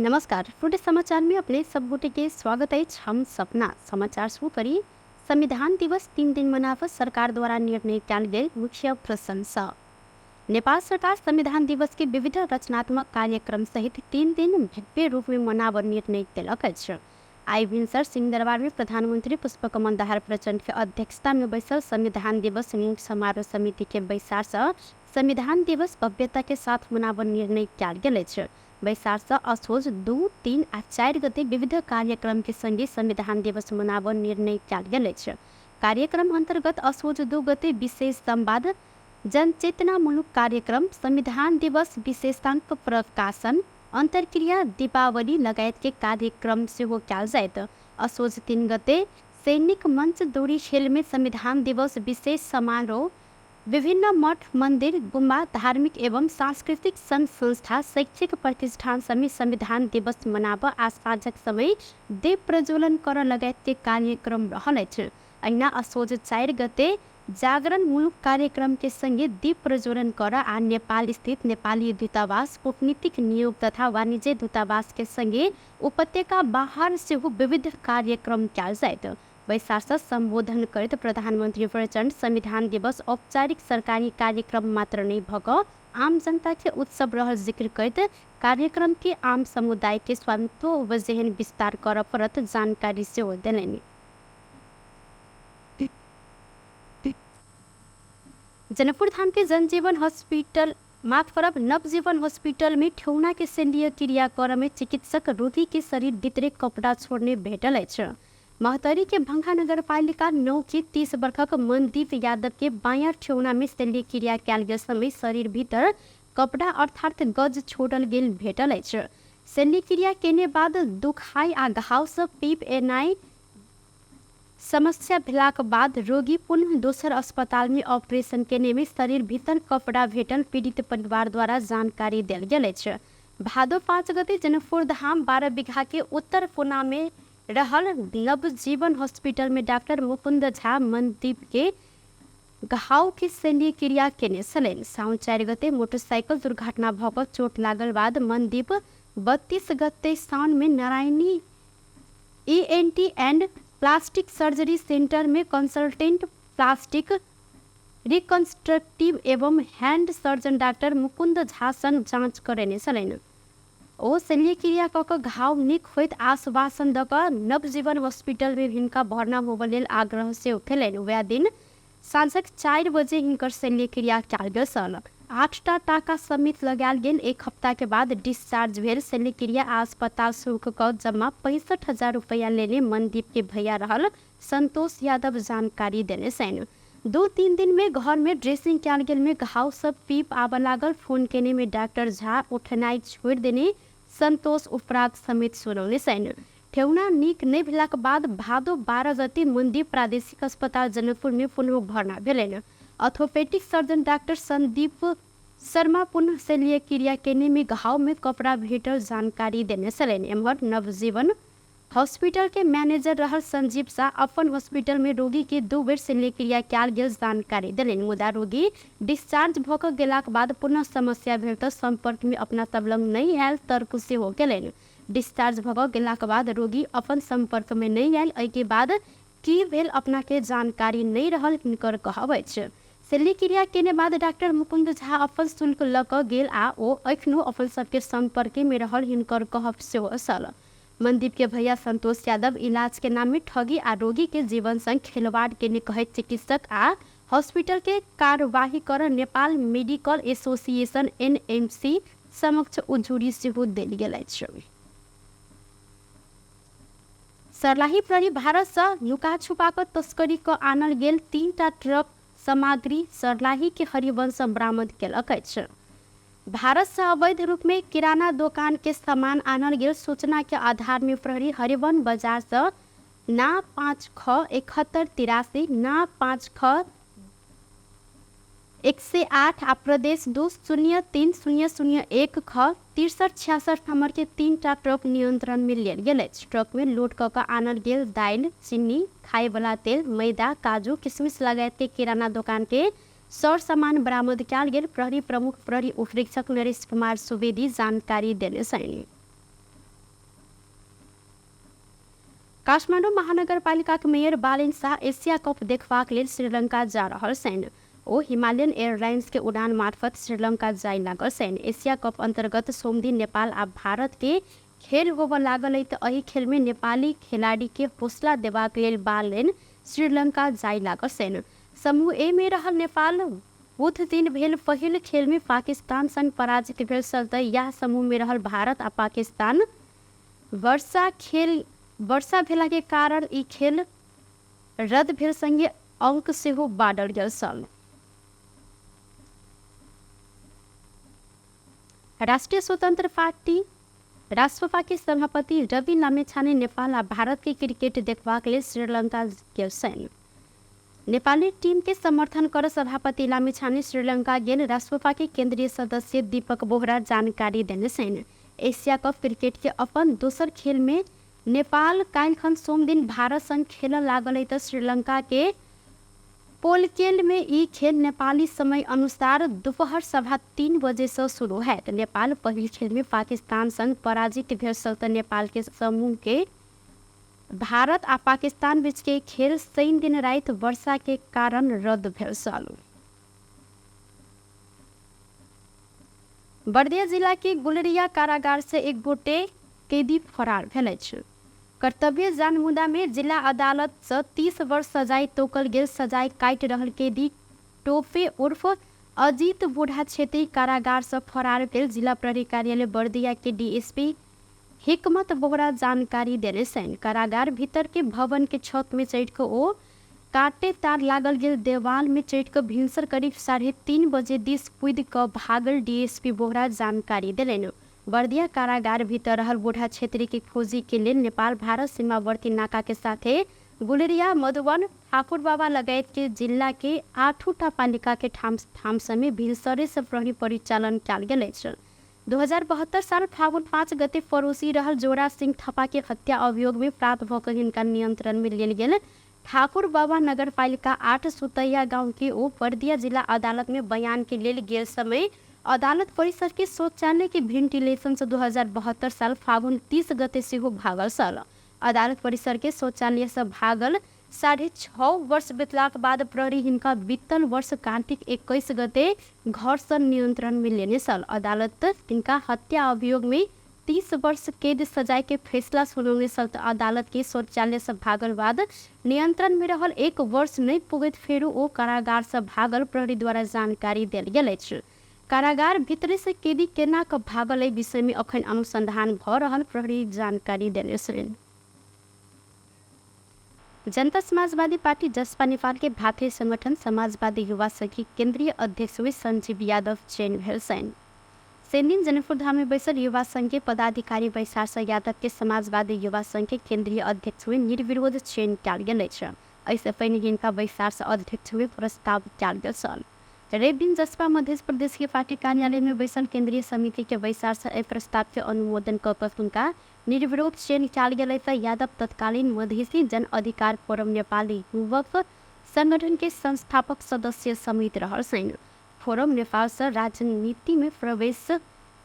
नमस्कार, टुडे समाचार में अपने सब गोटे के स्वागत अछि। हम सपना समाचार शुरू करी। संविधान दिवस 3 दिन मनाव सरकार द्वारा निर्णय कयल गेल मुख्य प्रशंसा। नेपाल सरकार संविधान दिवस के विविध रचनात्मक कार्यक्रम सहित 3 दिन भव्य रूप में मनाव निर्णय केलक अछि। आइ भिनसर सिंहदरबार में प्रधानमंत्री पुष्पकमल दाहाल प्रचंड के अध्यक्षता में बैसल संविधान दिवस मुख्य समारोह समिति के बैसार से संविधान दिवस भव्यता के साथ मनाव निर्णय कयल गेल अछि। बैसार से असोज 2, 3 आ 4 गते विविध कार्यक्रम के संगे संविधान दिवस मनाव निर्णय कयल गेल अछि। कार्यक्रम अंतर्गत असोज 2 गते विशेष संवाद, जनचेतनामूलक कार्यक्रम, संविधान दिवस विशेषांक प्रकाशन, अंतर्क्रिया, दीपावली लगायत के कार्यक्रम सेहो कयल जायत। असोज 3 गते सैनिक मंच दूरी खेल में संविधान दिवस विशेष समारोह, विभिन्न मठ मंदिर, गुम्बा, धार्मिक एवं सांस्कृतिक संघ संस्था, शैक्षिक प्रतिष्ठान समेत संविधान दिवस मनाब आ साँझक समय दीप प्रज्वलन कर लगायत के कार्यक्रम रहल अछि। अहिना असोज 4 गते जागरणमूलक कार्यक्रम के संगे दीप प्रज्वलन कर आ नेपाल स्थित नेपाली दूतावास, कूटनीतिक नियोग तथा वाणिज्य दूतावास के संगे उपत्यका बाहर सेहो विविध कार्यक्रम कयल जायत। बैसार से संबोधन करैत प्रधानमंत्री प्रचंड संविधान दिवस औपचारिक सरकारी कार्यक्रम मात्र नहीं भऽ आम जनता के उत्सव रहल जिक्र करैत कार्यक्रम के आम समुदाय के स्वामित्व होबय विस्तार करऽ पड़त जानकारी सेहो देलनि। जनकपुर धाम के जनजीवन हॉस्पिटल माफ करब नवजीवन हॉस्पिटल में ठेहुना के शल्य क्रिया करऽ में चिकित्सक रोगी के शरीर भीतरे कपड़ा छोड़ने भेटल अछि। महोत्तरी के भंगा नगरपालिका 9 के 30 वर्षक मनदीप यादव के बायाँ ठेहुना में शल्य क्रिया कयल गेल समय शरीर भीतर कपड़ा अर्थात गज छोड़ल गेल भेटल अछि। शल्य क्रिया केने बाद दुखाई आ घाव से पीप एनाइ समस्या भेलाक बाद रोगी पुनः दोसर अस्पताल में ऑपरेशन केने में शरीर भीतर कपड़ा भेटल पीड़ित परिवार द्वारा जानकारी देल गेल अछि। भादो 5 गते जनकपुर धाम 12 बीघा के उत्तर कोना में रहल नवजीवन हॉस्पिटल में डॉक्टर मुकुंद झा मनदीप के घाव के शल्य क्रिया केने छलनि। साउन 4 गते मोटरसाइकिल दुर्घटना भऽ कऽ चोट लागल बाद मनदीप 32 गते साउन में Narayani ENT and plastic surgery centre में कंसल्टेंट प्लास्टिक रिकंस्ट्रक्टिव एवं hand surgeon doctor Mukund Jha संग जाँच करेने छलनि। ओ शल्यक्रिया कऽ कऽ घाव नीक होइत आश्वासन दऽ कऽ नवजीवन हॉस्पिटल में हिनका भर्ना होबय लेल आग्रह सेहो केलनि। वएह दिन साँझक 4 बजे हिनकर शल्यक्रिया कयल गेल छल। 8टा टाका समेत लगायल गेल। 1 हफ्ता के बाद डिस्चार्ज भेल। शल्यक्रिया आ अस्पताल शुल्क कऽ जमा 65,000 रुपैया लेने मनदीप के भैया रहल संतोष यादव जानकारी देने छनि। 2-3 दिन में घर में ड्रेसिंग कयल गेल में घाव सब पीप आबऽ लागल। फोन केने में डॉक्टर झा उठेनाइ छोड़ि देने संतोष उपराग समेत सुनौने छनि। ठेहुना नीक नहि भेलाक बाद भादो 12 गते मनदीप प्रादेशिक अस्पताल जनकपुर में पुनः भर्ना भेलनि। Orthopaedic surgeon doctor Sandeep Sharma पुनः शल्यक्रिया केने में घाव में कपड़ा भेटल जानकारी देने छलनि। एम्हर नवजीवन हॉस्पिटल के मैनेजर रहल संजीव शाह अपन हॉस्पिटल में रोगी के 2 बेर शल्यक्रिया कयल गेल जानकारी देलनि। मुदा रोगी डिस्चार्ज भऽ कऽ गेलाक बाद पुनः समस्या भेल तऽ संपर्क में अपना सब लग नहि आयल तर्क सेहो केलनि। डिस्चार्ज भऽ कऽ गेलाक बाद रोगी अपन संपर्क में नहि आयल, एहि के बाद की भेल अपना के जानकारी नहि रहल हिनकर कहब अछि। शल्यक्रिया केने बाद डॉक्टर मुकुंद झा अपन शुल्क लऽ कऽ गेल आ ओ एखनो अपन सबके संपर्के में रहल हिनकर कहब सेहो छल। मनदीप के भैया संतोष यादव इलाज के नाम में ठगी आ रोगी के जीवन संग खिलवाड़ केने कहैत चिकित्सक आ हॉस्पिटल के कार्यवाही कर नेपाल मेडिकल एसोसिएशन एनएमसी समक्ष उजुरी सेहो देल गेल अछि। सर्लाही प्रहरी भारत सँ नुका छुपा कऽ तस्करी कऽ आनल गेल 3टा ट्रक सामग्री सर्लाही के हरिवंश सँ बरामद केलक अछि। भारत सँ अवैध रूप में किराना दोकान के सामान आनल गेल सूचना के आधार में प्रहरी हरिवन बाजार सँ ना 5 ख 71 83 ना 5 ख 108 आ प्रदेश 2 0 3 0 0 1 ख 63 66 नंबर के 3टा ट्रक नियंत्रण में लेल गेल अछि। ट्रक में लोड कऽ कऽ आनल गेल दालि, चीनी, खाय वाला तेल, मैदा, काजू, किशमिश लगायत के किराना दोकान के सर सामान बरामद कयल गेल प्रहरी प्रमुख प्रहरी उपरीक्षक नरेश कुमार सुवेदी जानकारी देने छनि। काठमाडौँ महानगरपालिकाक mayor Balen Shah Asia cup देखबाक लेल श्रीलंका जा रहल छनि। ओ हिमालयन एयरलाइंस के उड़ान मार्फत श्रीलंका जाय लागल छनि। एशिया कप अंतर्गत सोमदिन नेपाल आ भारत के खेल होबऽ लागल अइ तऽ एहि खेल में नेपाली खेलाड़ी के हौसला देबाक लेल बालेन श्रीलंका जाय लागल छनि। समूह ए में रहल नेपाल बुध दिन भेल पहिल खेल में पाकिस्तान संग पराजित भेल छल तऽ इएह समूह में रहल भारत आ पाकिस्तान वर्षा खेल वर्षा भेला के कारण ई खेल रद्द भेल संगे अंक सेहो बाँटल गेल छल। राष्ट्रिय स्वतंत्र पार्टी रासपा के सभापति रवि लामिछाने नेपाल आ भारत के क्रिकेट देखबाक लेल श्रीलंका गेल छनि। नेपाली टीम के समर्थन कर सभापति लामिछाने श्रीलंका गेल रासपा के केंद्रीय सदस्य दीपक बोहरा जानकारी देने छनि। एशिया कप क्रिकेट के अपन दोसर खेल में नेपाल काल्हिखन सोमदिन भारत संग खेलऽ लागल अइ तऽ श्रीलंका के पोलकेल में ई खेल नेपाली समय अनुसार दुपहर 3:15 बजे से शुरू हैत। नेपाल पहिल खेल में पाकिस्तान संग पराजित भेल छल तऽ नेपाल के समूह के भारत आ पाकिस्तान बीच के खेल शनि दिन राति वर्षा के कारण रद्द भेल छल। बर्दिया जिला के गुलरिया कारागार से एक गोटे कैदी फरार भेल अछि। कर्तव्य जानमुदा में जिला अदालत से 30 वर्ष सजाय तोकल गेल सजाय काटि रहल कैदी टोपे उर्फ अजीत बूढ़ा छेत्री कारागार से फरार भेल जिला प्रहरी कार्यालय बर्दिया के डीएसपी हिकमत बोहरा जानकारी देने छनि। कारागार भीतर के भवन के छत में चढ़ि कऽ ओ काटे तार लागल गेल देवाल में चढ़ि कऽ भिनसर करीब 3:30 बजे दिस कूदि कऽ भागल डीएसपी बोहरा जानकारी देलनि। बर्दिया कारागार भीतर रहल बूढ़ा छेत्री के खोजी के लेल नेपाल भारत सीमावर्ती नाका के साथे गुलरिया, मधुबन, ठाकुर बाबा लगायत के जिला के 8टा पालिका के ठाम ठाम समेत भिनसरे से प्रहरी परिचालन कयल गेल अछि। 2072 साल फागुन 5 गते पड़ोसी रहल जोरा सिंह थापा के हत्या अभियोग में प्राप्त भऽ कऽ हिनका नियंत्रण में लेल गेल ठाकुर बाबा नगरपालिका 8 सुतैया गांव के ओ बर्दिया जिला अदालत में बयान के लेल गेल समय अदालत परिसर के शौचालय के वेंटिलेशन से 2072 साल फागुन 30 गते सेहो भागल छल। अदालत परिसर के शौचालय से भागल 6.5 वर्ष बितलाक बाद प्रहरी हिनका बीतल वर्ष कार्तिक 21 गते घर से नियंत्रण में लेने छल। अदालत हिनका हत्या अभियोग में 30 वर्ष कैद सजाय के फैसला सुनौने छल तऽ अदालत के शौचालय से भागल बाद नियंत्रण में रहल 1 वर्ष नहीं पुगैत फेरू ओ कारागार से भागल प्रहरी द्वारा जानकारी देल गेल अछि। कारागार भीतरे से कैदी केना कऽ भागल एहि विषय में अखन अनुसंधान भऽ रहल प्रहरी जानकारी देने छलनि। जनता समाजवादी पार्टी जसपा नेपाल के भातृ संगठन समाजवादी युवा संघ के केंद्रीय अध्यक्ष में संजीव यादव चयन भेल छनि। शनिदिन जनकपुर धाम में बैसल युवा संघ के पदाधिकारी बैसार से यादव के समाजवादी युवा संघ के केंद्रीय अध्यक्ष में निर्विरोध चयन कयल गेल अछि। एहिसँ पहिने हिनका बैसार से अध्यक्ष में प्रस्ताव कयल गेल छल। रवि दिन जसपा मध्य प्रदेश के पार्टी कार्यालय में बैसल केंद्रीय समिति के बैसार से एहि प्रस्ताव के अनुमोदन कऽ कऽ हुनका निर्विरोध चयन कयल गेल तऽ यादव तत्कालीन मधेसी जन अधिकार फोरम नेपाली युवक संगठन के संस्थापक सदस्य समेत रहल छनि। फोरम नेपाल से राजनीति में प्रवेश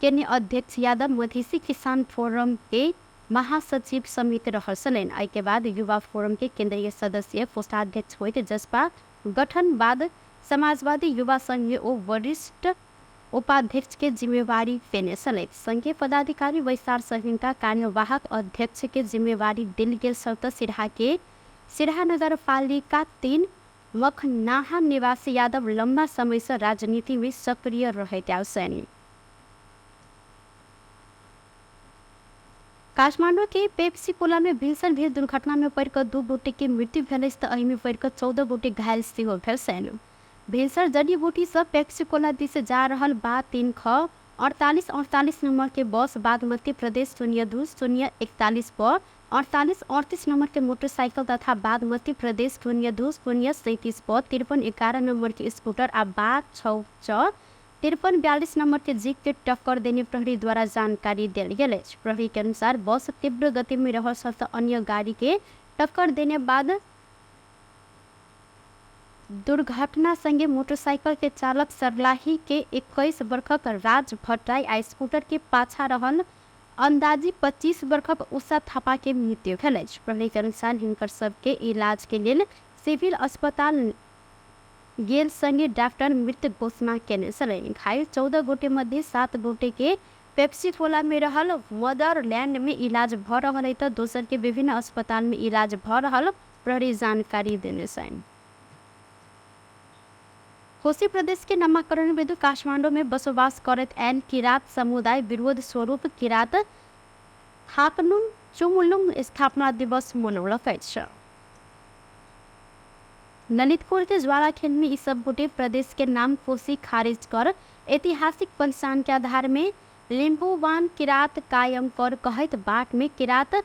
केने अध्यक्ष यादव मधेसी किसान फोरम के महासचिव समेत रहल छलनि। एहिके बाद युवा फोरम के केंद्रीय सदस्य कोषाध्यक्ष होइत जसपा गठन बाद समाजवादी युवा संघ में ओ वरिष्ठ उपाध्यक्ष के जिम्मेवारी पेने छलथि। संघ के पदाधिकारी बैसार से हिनका कार्यवाहक अध्यक्ष के जिम्मेवारी देल गेल छल तऽ सिरहा के सिरहा नगरपालिका 3 मखनाहा निवासी यादव लम्बा समय से राजनीति में सक्रिय रहैत आयल छनि। काठमांडू के पेप्सी कोला में भीषण भीड़ दुर्घटना में पड़ि कऽ 2 गोटे के मृत्यु भेल अछि तऽ एहिमे पड़ि कऽ 14 गोटे घायल सेहो भेल छनि। भिनसर जड़ी बूटी से पेप्सी कोला दिस जा रहल बा 3 ख 48 48 नंबर के बस बागमती प्रदेश 02 0 41 पर 48 38 नंबर के मोटरसाइकिल तथा बागमती प्रदेश 02 0 37 पर 53 11 नंबर के स्कूटर आ बा 6 च 53 42 नंबर के जीप के टक्कर देने प्रहरी द्वारा जानकारी देल गेल अछि। प्रहरी के अनुसार बस तीव्र गति में रहल छल तऽ अन्य गाड़ी के टक्कर देने बाद दुर्घटना संगे मोटरसाइकिल के चालक सरलाही के 21 वर्षक राज भट्टराई आ स्कूटर के पाछा रहल अन्दाजी 25 वर्षक उषा थापा के मृत्यु भेल अछि। प्रहरी के अनुसार हिनकर सबके इलाज के लेल सिभिल अस्पताल गेल संगे डॉक्टर मृत घोषणा केने छलनि। घायल 14 गोटे मध्ये 7 गोटे के पेप्सी खोला में रहल मदरलैंड में इलाज भ रहल है त दोसर के विभिन्न अस्पताल में इलाज भ रहल प्रहरी जानकारी देने छनि। कोशी प्रदेश के नामाकरण विरुद्ध काठमाडौँ में बसोबास करैत आयल किरात समुदाय विरोध स्वरूप किरात थाकनुङ चुमुलुङ स्थापना दिवस मनौलक अछि। ललितपुर के ज्वालाखेल में ई सब गोटे प्रदेश के नाम कोशी खारिज कर ऐतिहासिक पहचान के आधार में लिम्बुवान किरात कायम कर कहैत बाट में किरात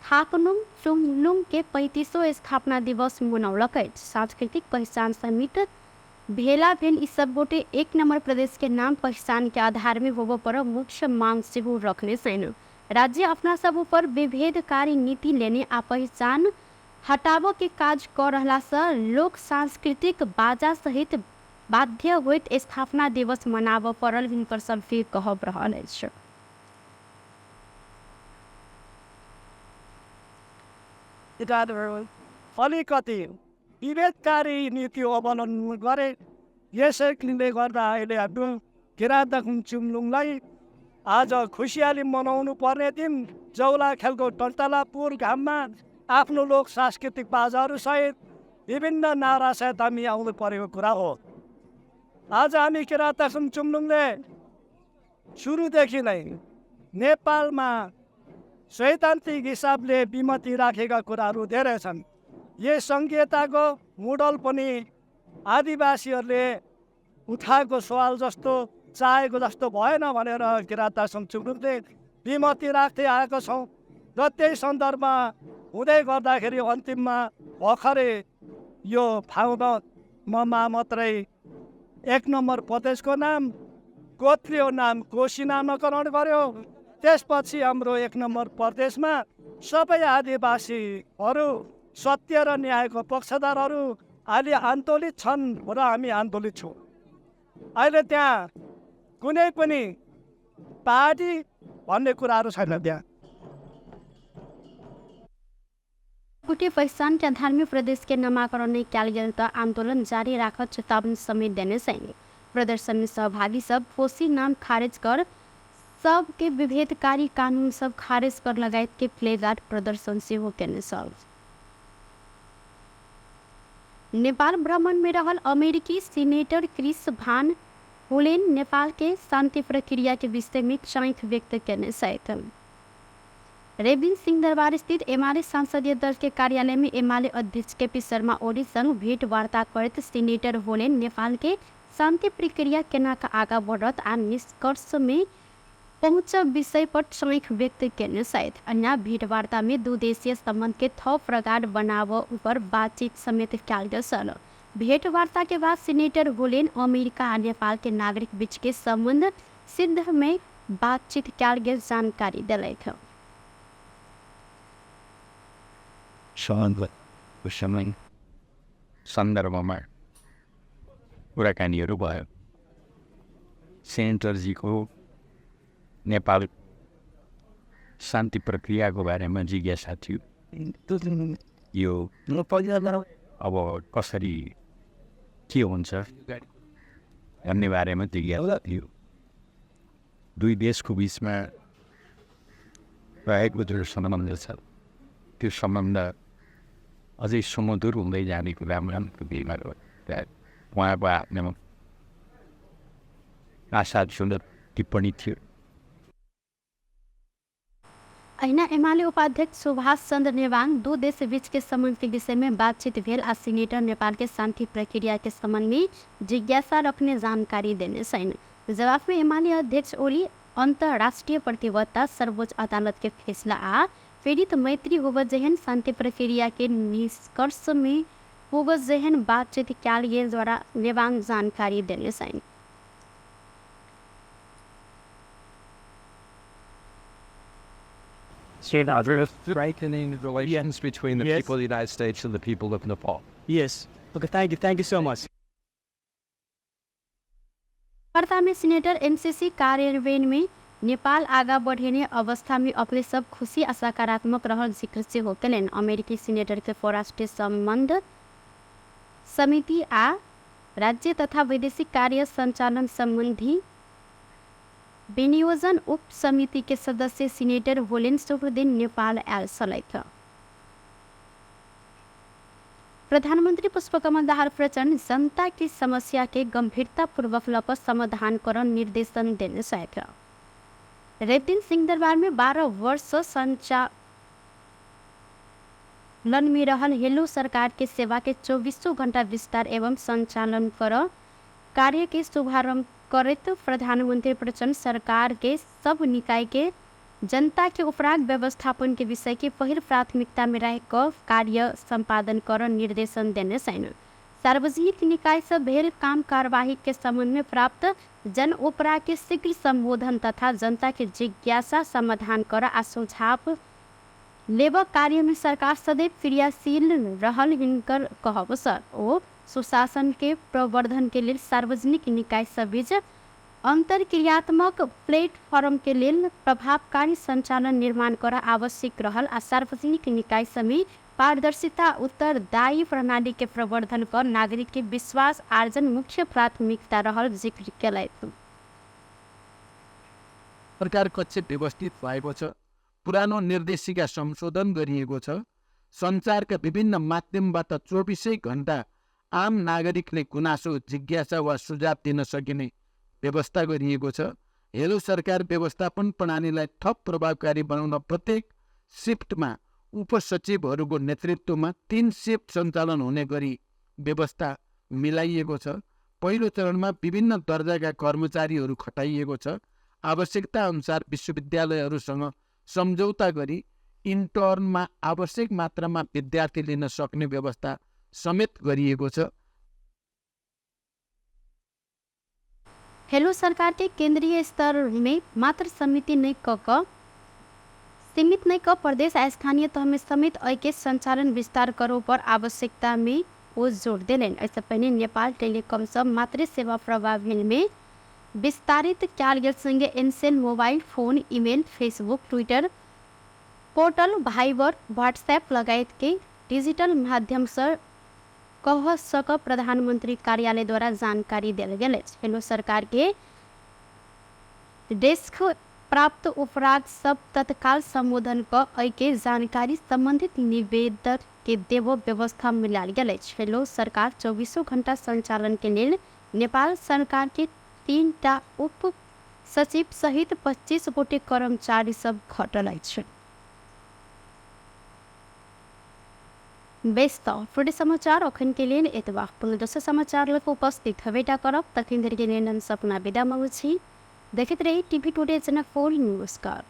थाकनुङ चुमलुङ के 35वां स्थापना दिवस मनौलक अछि। सांस्कृतिक पहचान समित भेला भेल ई सब गोटे 1 नंबर प्रदेश के नाम पहचान के आधार में होबो पर मुख्य मांग सेहो रखने छनि। राज्य अपना सब ऊपर विभेदकारी नीति लेने आ पहचान हटाबऽ के काज कऽ रहला सँ लोक सांस्कृतिक बाजा सहित बाध्य होइत स्थापना दिवस मनाबऽ पड़ल हिनकर सबके कहब रहल अछि। अलिकति विभेदकारी नीति अवलम्बन गरे, यसैले गर्दा अहिले हाम्रो किराँत चुम्लुङलाई आज खुसियाली मनाउनु पर्ने दिन जौलाखेलको टन्टलापुर घाममा आफ्नो लोक सांस्कृतिक बाजाहरूसहित विभिन्न नारासहित हामी आउनु परेको कुरा हो। आज हामी किराँत चुम्लुङले सुरुदेखि नै नेपालमा सैद्धान्तिक हिसाबले विमति राखेका कुराहरू धेरै छन्। यस सङ्घीयताको मोडल पनि आदिवासीहरूले उठाएको सवाल जस्तो चाहेको जस्तो भएन भनेर किराँत चुम्लुङले विमति राख्दै आएको छौँ र त्यही सन्दर्भमा हुँदै गर्दाखेरि अन्तिममा भर्खरै यो फाउनमा मात्रै 1 नम्बर प्रदेशको नाम गोत्रीय नाम कोशी नामाकरण गर्यो। त्यसपछि हाम्रो 1 नम्बर प्रदेशमा सबै आदिवासीहरू सत्य र न्यायको पक्षधरहरू अहिले आन्दोलित छन् र हामी आन्दोलित छौँ। अहिले त्यहाँ कुनै पनि पार्टी भन्ने कुराहरू छैन। त्यहाँ गुटे पहिचान के आधार में प्रदेश के नामाकरण नहीं कयल गेल त आंदोलन जारी राखत चेतावनी समेत देने सैनिक। प्रदर्शन में सहभागी सब कोशी नाम खारिज कर सबके विभेदकारी कानून सब खारिज कर लगायत के प्लेगार्ड प्रदर्शन सेहो केने सब। नेपाल भ्रमण में रहल अमेरिकी सीनेटर क्रिस भान होलेन नेपाल के शांति प्रक्रिया के विषय में चाँख व्यक्त केने छथि। रेबिन सिंहदरबार स्थित एमाले संसदीय दल के कार्यालय में एमाले अध्यक्ष केपी शर्मा ओली संग भेंटवार्ता करैत सीनेटर होलेन नेपाल के शांति प्रक्रिया केना का आगा बढ़त आ निष्कर्ष में पहुँच विषय पर चाँख व्यक्त केने छथि। अन्य भेंटवार्ता में दू देशीय संबंध के थप प्रगाढ़ बनाव ऊपर बातचीत समेत कयल गेल छल। भेंटवार्ता के बाद सीनेटर होलेन अमेरिका आ नेपाल के नागरिक बीच के संबंध सिद्ध में बातचीत कयल गेल जानकारी देलथि। सन्दर्भमा कुराकानीहरू भयो। सेनेटरजीको नेपाल शान्ति प्रक्रियाको बारेमा जिज्ञासा थियो। यो अब कसरी के हुन्छ भन्ने बारेमा जिज्ञासा थियो। दुई देशको बिचमा रहेको जो सम्बन्ध छ त्यो सम्बन्ध अझै सुमधुर हुँदै जाने कुरामा उहाँको आफ्नो आशा सुन्दर टिप्पणी थियो। अहिना एमाले उपाध्यक्ष सुभाष चन्द्र नेवाङ दू देश बीच के संबंध के विषय में बातचीत भेल आ सीनेटर नेपाल के शांति प्रक्रिया के संबंध में जिज्ञासा रखने जानकारी देने छनि। जवाब में एमाले अध्यक्ष ओली अंतर्राष्ट्रीय प्रतिबद्धता सर्वोच्च अदालत के फैसला आ पीड़ित मैत्री होब जेहन शांति प्रक्रिया के निष्कर्ष में होब जेहन बातचीत कयल गेल द्वारा नेवाङ जानकारी देने छनि। Strengthening relations between the people of the United States and the people of Nepal. Yes. Okay, thank you. Thank you so much. वार्ता में सीनेटर एमसीसी कार्यान्वयन में नेपाल आगा बढ़ेने अवस्था में अपने सब खुशी आ सकारात्मक रहल जिक्र सेहो केलनि। अमेरिकी सीनेटर के परराष्ट्रीय सम्बन्ध समिति आ राज्य तथा वैदेशिक कार्य संचालन सम्बन्धी विनियोजन उप समिति के सदस्य सीनेटर होलेन शुक्रदिन नेपाल आयल छलथि। प्रधानमन्त्री पुष्पकमल दाहाल प्रचण्ड जनता की समस्या के गंभीरतापूर्वक लऽ कऽ समाधान करऽ निर्देशन देने छथि। रविदिन सिंहदरबार में 12 वर्ष संचालन में रहल हेलो सरकार के सेवा के 24 घंटा विस्तार एवं संचालन कर कार्य के शुभारंभ करैत प्रधानमंत्री प्रचण्ड सरकार के सब निकाय के जनता के उपराग व्यवस्थापन के विषय के पहिल प्राथमिकता में राखि कऽ कार्य सम्पादन कर निर्देशन देने छनि। सार्वजनिक निकाय से भेल काम कार्यवाही के संबंध में प्राप्त जन उपराग के शीघ्र संबोधन तथा जनता के जिज्ञासा समाधान कर आ सुझाव लेब कार्य में सरकार सदैव क्रियाशील रहल हिनकर कहब सर। ओ सुशासन के प्रवर्धन के लेल सार्वजनिक निकाय सब बीच अंतरक्रियात्मक प्लेटफॉर्म के लेल प्रभावकारी संचालन निर्माण कर आवश्यक रहल आ सार्वजनिक निकाय समेत पारदर्शिता उत्तरदायी प्रणाली के प्रवर्धन कर नागरिक के विश्वास आर्जन मुख्य प्राथमिकता रहल जिक्र केलथि। सरकार कक्ष व्यवस्थित भएको छ, पुरानो निर्देशिका संशोधन गरिएको छ, सञ्चारका विभिन्न माध्यमबाट 24 घण्टा आम नागरिकले गुनासो, जिज्ञासा वा सुझाव दिन सकिने व्यवस्था गरिएको छ। हेलो सरकार व्यवस्थापन प्रणालीलाई थप प्रभावकारी बनाउन प्रत्येक सिफ्टमा उपसचिवहरूको नेतृत्वमा 3 सिफ्ट सञ्चालन हुने गरी व्यवस्था मिलाइएको छ। पहिलो चरणमा विभिन्न दर्जाका कर्मचारीहरू खटाइएको छ। आवश्यकता अनुसार विश्वविद्यालयहरूसँग सम्झौता गरी इन्टर्नमा आवश्यक मात्रामा विद्यार्थी लिन सक्ने व्यवस्था समेत गरिएको छ। हेलो सरकार के केंद्रीय स्तर में मात्र समिति नहीं क सीमित नहीं क प्रदेश आ स्थानीय तह में समेत एहि के संचालन विस्तार करो पर आवश्यकता में ओ जोर देलनि। एहिसँ पहिने नेपाल टेलीकॉम सब मातृ सेवा प्रभाव में विस्तारित कयल गेल संगे Ncell mobile phone, email, Facebook, Twitter, portal, Viber, WhatsApp लगायत के डिजिटल माध्यम से कह सक प्रधानमंत्री कार्यालय द्वारा जानकारी देल गेल अछि। हेलो सरकार के डेस्क प्राप्त उपराग सब तत्काल संबोधन क एहि के जानकारी संबंधित निवेदक के देव व्यवस्था मिलायल गेल अछि। हेलो सरकार 24 घंटा संचालन के लेल नेपाल सरकार के 3टा उप सचिव सहित 25 गोटे कर्मचारी सब खटल अछि। बेस त फुटे समाचार अखन के लेल एतबा। पुनः दोसर समाचार लऽ कऽ उपस्थित हेबेटा करब, तखन धरि के लेल हम सपना विदा मांगै छी। देखैत रही टीवी टुडे जनकपुर। नमस्कार।